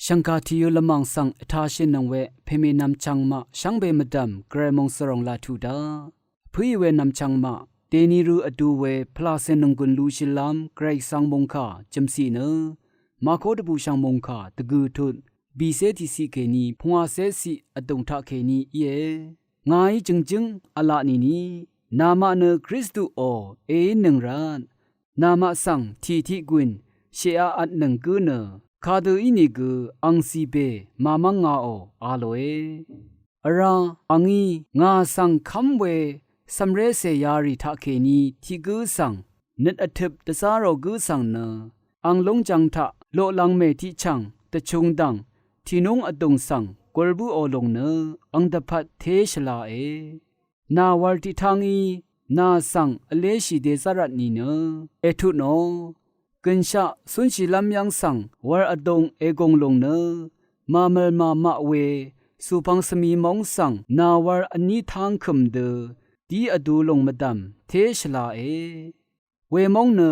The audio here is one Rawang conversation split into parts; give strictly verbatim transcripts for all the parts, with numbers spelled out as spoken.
Shv̀ngkà tìyø lvmàng svng vtashìnøng we pèmè nvmchvng maq shvngbe mvdv̀m Gvray mòngsvròng laq tuq daq. Vpǿì we nvmchvng maq dèni rø vdu we pvlàcè nònggùn lushìlv́m Gvray Gvsvng mòngkà jø̀mciq nø Mako dvbùshv̀ng mòngkà dvgø̀ tut bìcé tiqciq kèní pungwàcé ciq vdùng taqkèní íe. Ngàí jø̀ngjǿng v̄la nìni, namaq nø Kristuò èínøng rvt, namaq svng tì tiq gwìn shèavtnøng gǿ nø, kadø ínìgø ang zìbè màmv́ngaò a lòe. Vrá, angí ngà svng kv́m we cv̀mrécè yarì taqkèní tiq gǿ svng nøt vtøp dvzá rò gǿ svng nø, ang lúngjv̄ng taq loqlv̄ngmè tiqchv̀ng dvchungdv̀ng tìnúng vdùng svng gùr bǿò lòng nø ang dvpvt té shvlae. Nà wv̄l tiqtá ngí nà svng vléshì dèzv́rvt nìnø ètutnò. Gø̀nshaq cúnshìlv́m yv́ng svng wv̄l vdung ègùng lòng nø, màmv̀l màmaq we cùpvng svmi móng svng nà wv̄l vní táng kø̀m dø dí vdu lòng mvdv̀m té shvlae. Wemóng nø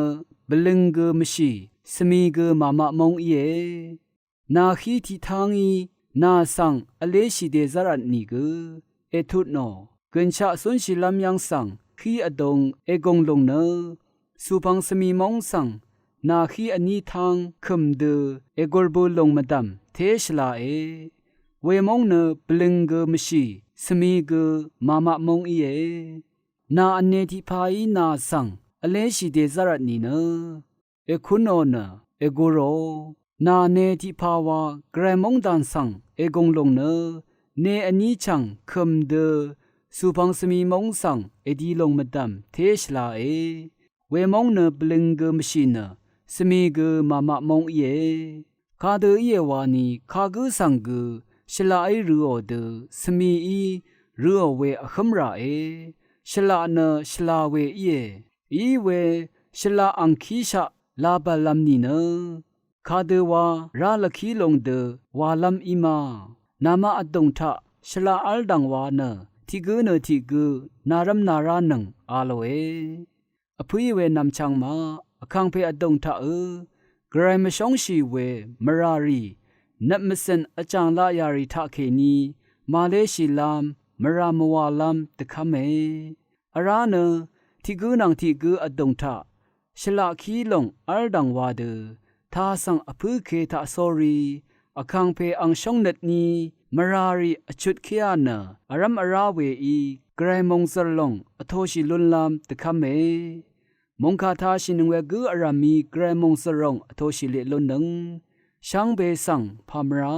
bvløng gø mvshì, svmi gø màmaq móng íe. Nà hí tiqtá ngí nà svng vléshì dèzv́rvt nìgø ètutnò. Gø̀nshaq cúnshìlv́m yv́ng svng hí vdung ègùng lòng nø, cùpvng svmi móng svng nà hí vní táng kø̀m dø ègùr bø lòng mvdv̀m té shvlae. Wemóng nø bvløng gø mvshì, svmi gø màmaq móng íe. Nà vne tiqpaí nà svng vléshì dèzv́rvt nìnø èkúnò nø ègurò. Nà ne tiqpawa Gvray móngdàn svng ègùng lòng nø, ne vní chv̀ng kø̀m dø cùpvng svmi móng svng èdi lòng mvdv̀m té shvlae. Wemóng nø bvløng gø mvshì nø, svmi gø màmaq móng íe. Kadø íe wani kagǿ svng gø shvlaqí røò dø, svmií røò we vhǿm ràe. Shvlaq nø shvla we íe. Iwe shvlaq angkíshaq labv̀llv̄m nìnø, kadøwa rá lvkí long dø walv́m í ma. Namaq vdùng taq shvlaq v́l dv̀ng wa nø, tiq gǿ nø tiq gǿ nàrv́m nàránøng a lòe. Vpǿì we nv̀mchvng ma, vkàngpè vdùng taqø Gvray mvshóngshì we mvràrì nøt mvcø̀n vjàng laq yà rì taqkèní màléshìlv́m mvrà mvwàlv́m dvkv́me. Vrá nø tiq gǿ nvng tiq gǿ vdùng taq shvlaqkí lòng v́l dv̀ng wa dø, tà svng vpǿke taq sórí vkàngpè ang shóngnøtní mvràrì vchutkéa nø, vrv́m vrá weí Gvray mòngzø̀r lòng vtōshì lúnlv́m dvkv́me. Mòngkà tāshìnøng we gǿ vrv̀mí Gvray mòngzø̀r lòng vtōshì leq lúnnøng shvngbe svng pà mvrá.